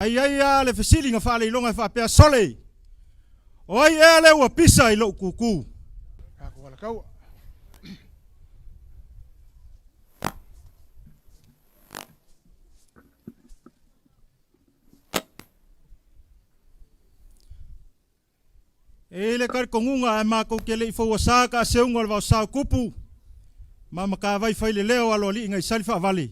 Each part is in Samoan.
Ai ai a le fesiliga faaleiloga e faapea, Sole! O ai ea lea ua pisa i lou kukū? Tatou alataua. E i le talitonuga ae matou te le i fauasa ka aseuga o le vaosa o Tupu ma Matavai fai le leo aloalii nai sali faavale.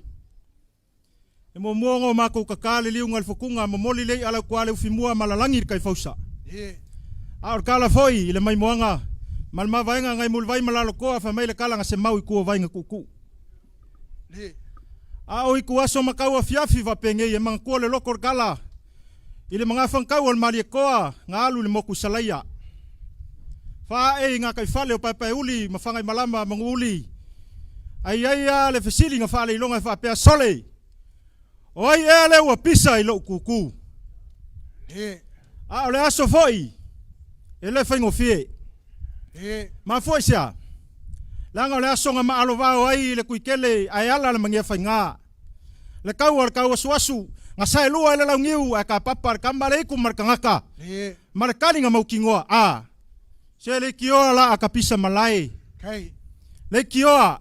E muamua ona o matou tata le liuga le fotuga momoli le i'a lautoa le ufimua ma lalagi le taifausa. A o le tala foi i le maimoaga ma le mavaega nai Mulivai ma Lalotoa fai mai le tala na se mau i tua o vai na tuutuu. A o ituaso ma tau afiafi faapenei e manatua le loto o le tala i le magafanitau o le Malietoa na alu i le motu i Salaia. Faaee i gataifale o Paepaeuli ma Fagaimalama Manuuli ai ai a le fesili na faaleiloga e faapea, Sole! O ai ea lea ua pisa i lou kukū? A o le aso foi e le faigofie. Mafua i se a? Leaga o le aso na maalovao ai le Tuitele ae ala le magia faiga. Le tau o le tauasuasu, na saelua ai le launiu ae kapapa le tama le itu ma le tagata ma le tali na mautinoa, a se leitioa la a ka pisa malae. Leitioa.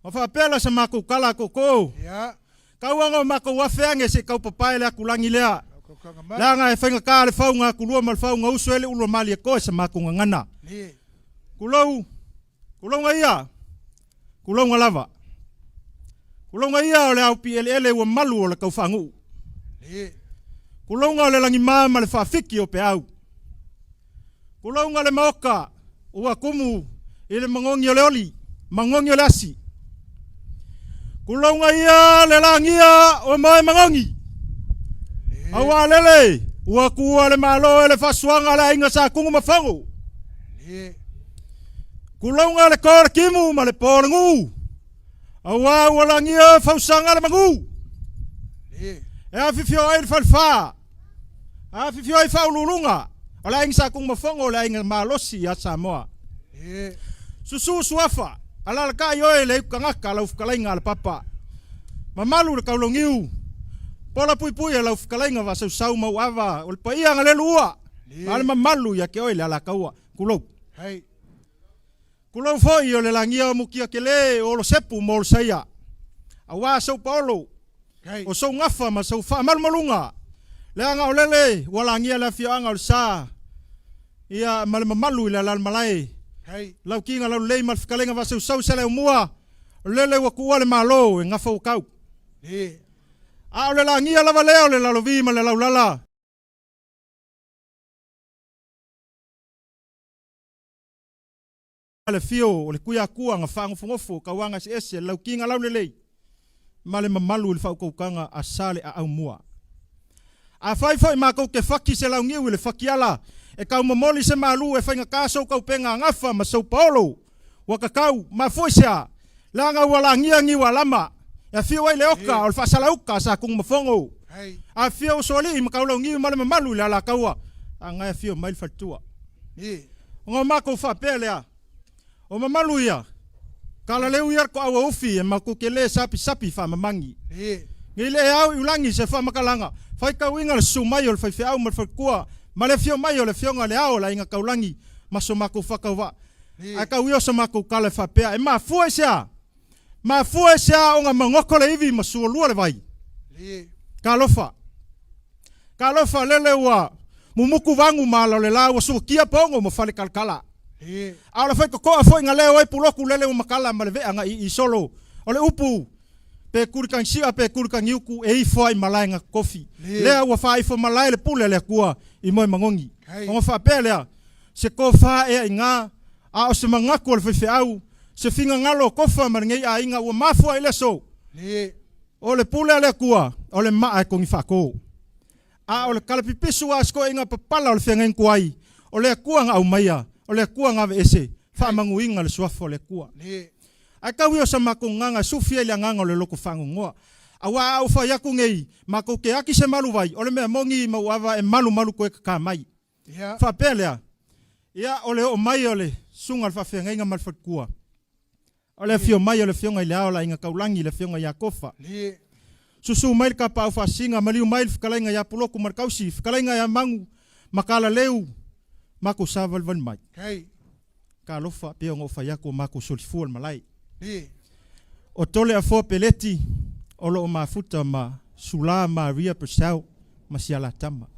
Ma faapea la sa matou tala a tootoo. Tau aga o matou afe ane se i tau papae le atulagi lea. Leaga e faigata le fauga atulua ma le fauga uso e le ulu a Malietoa i sa matou gagana. Tulou, tulouga ia, tulouga lava. Tulouga ia o le ao pieleele ua malu o le taufaanuu. Tulouga o le lagima ma le faafiki o peau. Tulouga le maoka ua tumu i le magogi o le oli, magogi o le asi. Tulouga ia le lagia o moe magogi. Aua lele ua tua le Malo e le faasuaga a le aiga Sa Tugu ma Fogo. Tulouga le ko le timu ma le po le guu. Aua ua lagia fausaga le magu. E afifio ai le falefa. Afifio ai faauluuluga o le aiga Sa Tugumafogo o le aiga malosi ia Samoa. Susu Suafa, alalatai oe le aitutagata lau fetalaiga a le Papa. Mamalu le Taulauniu, pola puipui e lau fetalaiga Vaasausau Mauava o le paia na lelu ua, ma le mamalu ia te oe le Alataua. Tulou. Tulou foi o le lagia o Mutia tele o Olosepu ma Olosaia, aua sou paolo, o sou gafa ma sou faamalumaluga, leaga o lele ua lagia le afioaga o le Sa ia ma le mamalu i le alalamalae, lau kiga laulelei ma le fetalaiga vaasausau i Saleaaumua, o lele ua tuua le Malo e gafa ua tau. A o le lagia lava lea o le Lalovi ma le Laulala. Le afio o le Tuiakua na faagofogofu o tauaga eseese le laukiga laulelei ma le mamalu i le faautautaga a Saleaaumua. Afai foi matou te faki se launiu i le fakiala e taumomoli se malu e faigata sou taupega gafa ma sou paolo ua tatau, mafua i se a? Leaga ua lagia Niualama e afio ai le oka o le faasalauka a Sa Tugumafogo. Afio Usoalii ma Taulauniu ma le mamalu i le Alataua a na e afio mai le faletua. Ona o matou faapea lea, o mamalu ia, kalaleu ia le toaua ufi e matou te le sapisapi faamamangi. Nei le ao i ulagi se faamatalaga, faitauina le susu mai o le faifeau ma le faletua ma le afio mai o le afioga i le Ao o le Aiga Taulagi ma so matou faatauvaa. Ae tau ia o so matou tala e faapea, e mafua i se a? Mafua i se a ona magoto le ivi ma sualua le vai? Talofa! Talofa lele ua mumutu vagu ma ala o le la ua suakia pogo ma fale kalakala. A o le faitotoa foi na leo ai pulotu lele ua makala ma le vea na ii solo o le upu pe kulikagisia pe kulikangiuku e ifo ai malae na tofi. Lea ua faaifo malae le pule a le Atua i moe magogi. Ona faapea lea, se tofa ea iga, a o se manatu o le faifeau, se finagalo o Kofa ma lenei aiga ua mafua i le aso. O le pule a le Atua, o le maa e togi faato. A o le kalapipisu a sikoiga papala o le feagaiga tuai, o le Atua na aumaia, o le Atua na aveese, faamanuiga le suafa o le Atua. Ae tau ia o sa matou gagana e sufi ai le agaga o le loto faanoanoa. Aua a ou fai atu nei, matou te ati se malu vai, o le mea moni ma ua ava e malumalu toe kaka mai. Faapea lea, ia o le oo mai o le susuga o le faafeagaiga ma le faletua. O le afio mai o le Afioga i le Ao o le Aiga Taulagi, le Afioga ia Kofa. Susu mai le Kapaau Faasisiga, maliu mai le fetalaiga ia Puloku ma le Kausi, fetalaiga ia Magu ma Kalaleu, makou savalivali mai. Talofa, pei ona ou fai atu, o makou solifua le malae. O Toleafoa Peleti o lo o mafuta ma Sula Maria Purcell ma si alatama. O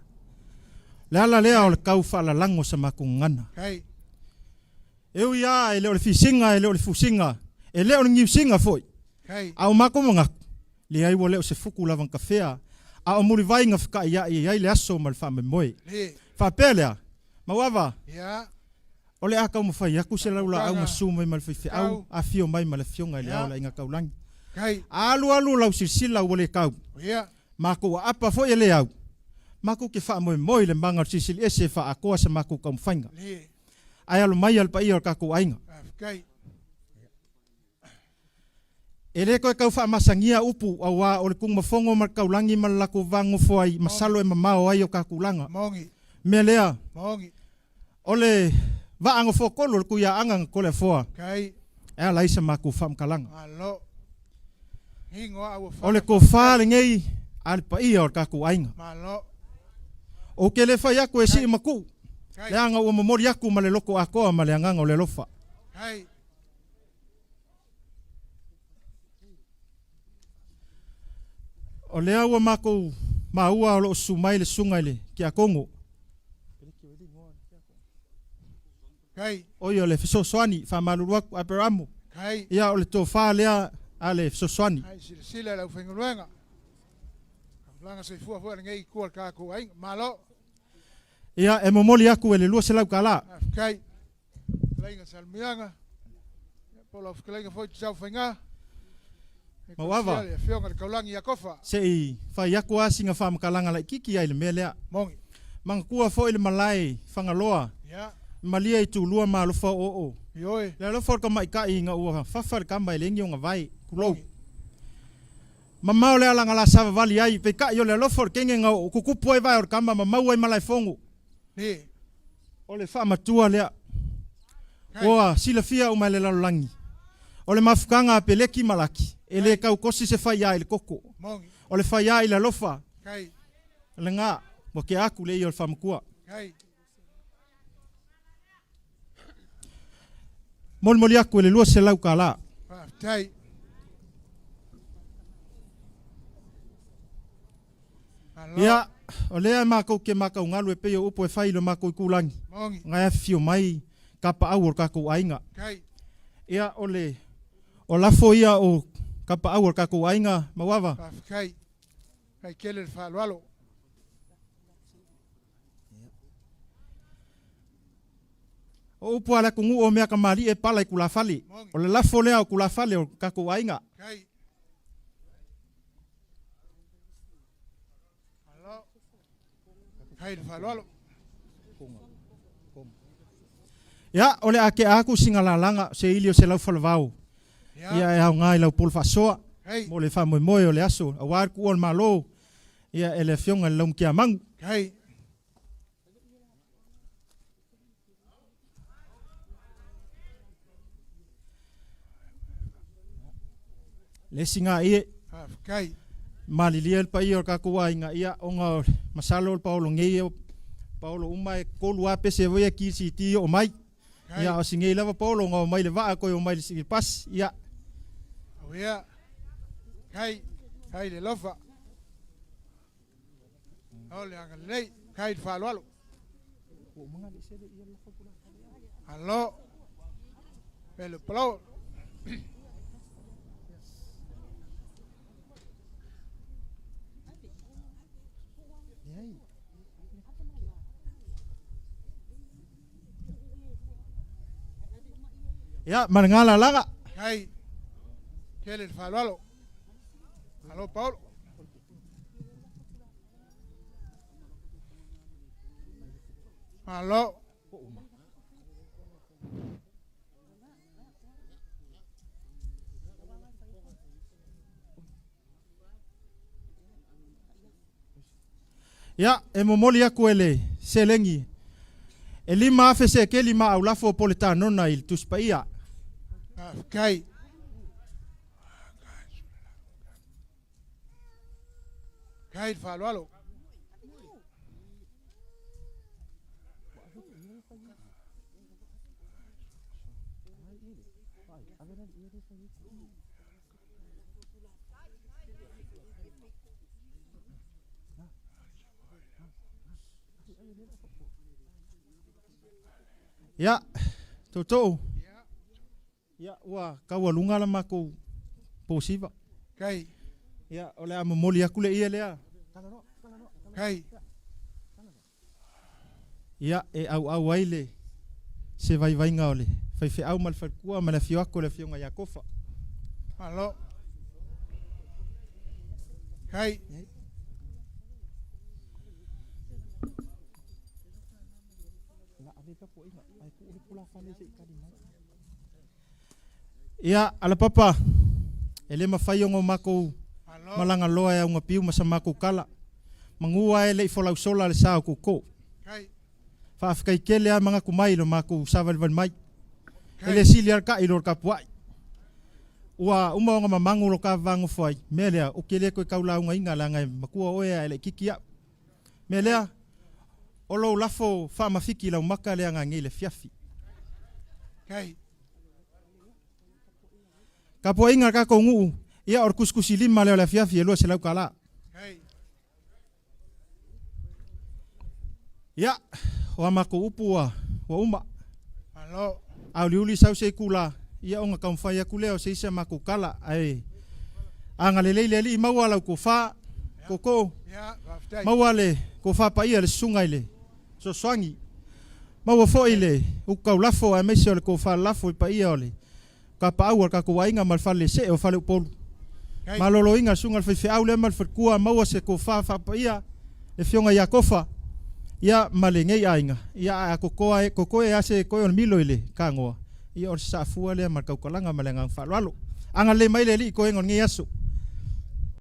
le ala lea o le tau faalalago o sa matou gagana. E ui lava e le o le fisiga, e le o le fusiga, e le o le niusiga foi, a o matou manatu, leai ua le o se futu lava na tafea, a o mulivai na feta'ia'i ai le aso ma le faamoemoe. Faapea lea, Mauava, o le a taumafai atu se laulaau ma susu mai ma le faifeau, afio mai ma le Afioga i le Ao o le Aiga Taulagi. A alu alu lau silasila ua le tau, matou aapa foi e le au, matou te faamoemoe i le maga o le Silisili Ese e faaatoa sa matou taumafaiga. Ae alo mai a le paia o le tatou aiga. E le toe tau faamasagia upu auā o le Tunumafono ma le Taulagi ma le latou va nonofo ai masalo e mamao ai o ta tulaga. Mea lea, o le vaa nofoatolu o le Tuiaaga na Toleafoa e ala ai sa matou faamatalaga. O le tofa lenei a le paia o le tatou aiga. Ou te le fai atu e sii ma tuu, leaga ua momoli atu ma le loto atoa ma le agaga o le alofa. O lea ua matou maua o lo o susu mai le susuga i le Tiakono. Oi, o le fesoasoani, faamalulu atu, Aperamo. Ia, o le tofa lea a le fesoasoani. Ai silasila i le aufaigaluega. Tulaga soifua foi a lenei itu o le tatou aiga. Malo. Ia, e momoli atu e le $200. Faafetai. Fetalaiga Salemiaga, po o lau fetalaiga foi Tisao Faiga. Mauava. Le afioga i le Taulagi ia Tofa. Se i fai atu lava sina faamatalaga laitiiti ai le mea lea. Moni. Manatua foi le malae i Fagaloa. Ia. Malie i Tulua ma alofa oo. Ioe. Le alofa o le tamaitai ina ua fafa le tama e leai ni ona vae. Tulou. Mamao le ala na la savavali ai, peitai o le alofa o le teine na oo tutupu ai vae o le tama ma maua ai malaefono. Ni. O le faamatua lea. Ua silafia uma e le lalolagi, o le mafutaga a Peleki ma Laki, e le tau kosi se faiā i le koko. O le faiā i le alofa, lena, ua kea atu le ia o le faamatua. Molimoli atu e le $200. Faafetai. Ia, o lea makou te mataugalu e pei o upu e fai i lo makou itulagi, na e afifio mai kapaau o le tatou aiga. Ia, o le o lafo ia o kapaau o le tatou aiga, Mauava. Faafetai. Faafetai tele le faaaloalo. O upu a le atunuu o mea kamali'i e pala i tulafale. O le lafo lea o tulafale o le tatou aiga. Ia, o le a tea atu sina lalaga se ili o se laufalavao ia e aoga i lau polo faasoa mo le faamoemoe o le aso aua le tuua o le Malo ia e le Afioga i le Laumatiamagu. Le isi gā ie. Faafetai. Malilie le paia o le tatou aiga, ia, ona o masalo o le paolo nei, o paolo uma e tolu lava pese foi e ki oo mai. Ia, o si nei lava paolo ona omai le vaa toe omai le pasi, ia. Ia, kai, kai le lofa. O le agalelei, kai le faaaloalo. Alo, pele palau. Ia, ma le galalaga. Kai, tele le faaaloalo. Alo Paolo. Malo. Ia, e momoli atu e le seleni e 5,000 sekeli ma aulafo o Poletanona i le Tusi Paia. Faafetai. Kai le faaaloalo. Ia, tootoo. Ia, ua taualuga la matou posiva. Kai. Ia, o le a momoli atu le ie lea. Kai. Ia, e auau ai le se vaivaiga o le faifeau ma le faletua ma le afio atu o le afioga ia Tofa. Malo. Kai. Ia, Alapapa, e le mafai ona o makou malaga loa e augapiu ma sa makou kala. Manu ae le i folau sola le sa o koukou. Faafetai tele a manatu mai i lo makou savalivali mai. E le sili a le ta'i i lo le tapua'i. Ua uma ona mamagu lo ta va nofo ai, mea lea, ou te le toe tau laugaina leaga e matua oe a e laititi a'u. Mea lea, o lou lafo faamafiki laumaka lea nanei le afiafi. Tapuaiga a le tatou nuu, ia o le tusitusi lima lea o le afiafi e 200 tala. Ia, o a matou upu ua, ua uma. Malo. Auliuli sau se itula, ia ona taumafai atu lea o se isi a matou tala, ae agalelei le Alii maua lau tofa, tootoo, maua le tofa paia le susuga i le Fesoasoani, maua foi le utu taulafo aemaise o le tofa lafo i paia o le Kapaau a le tatou aiga ma le falelesee o Faleupolu. Maloloina le susuga i le faifeau lea ma le faletua, maua se tofa faapaia le afioga ia Tofa ia ma lenei aiga, ia ae a totoa totoe lava se toe o le milo i le tanoa, ia o le sasaafua lea ma le tautalaga ma le agaga faaaloalo. Agalelei mai le Alii i toega o lenei aso.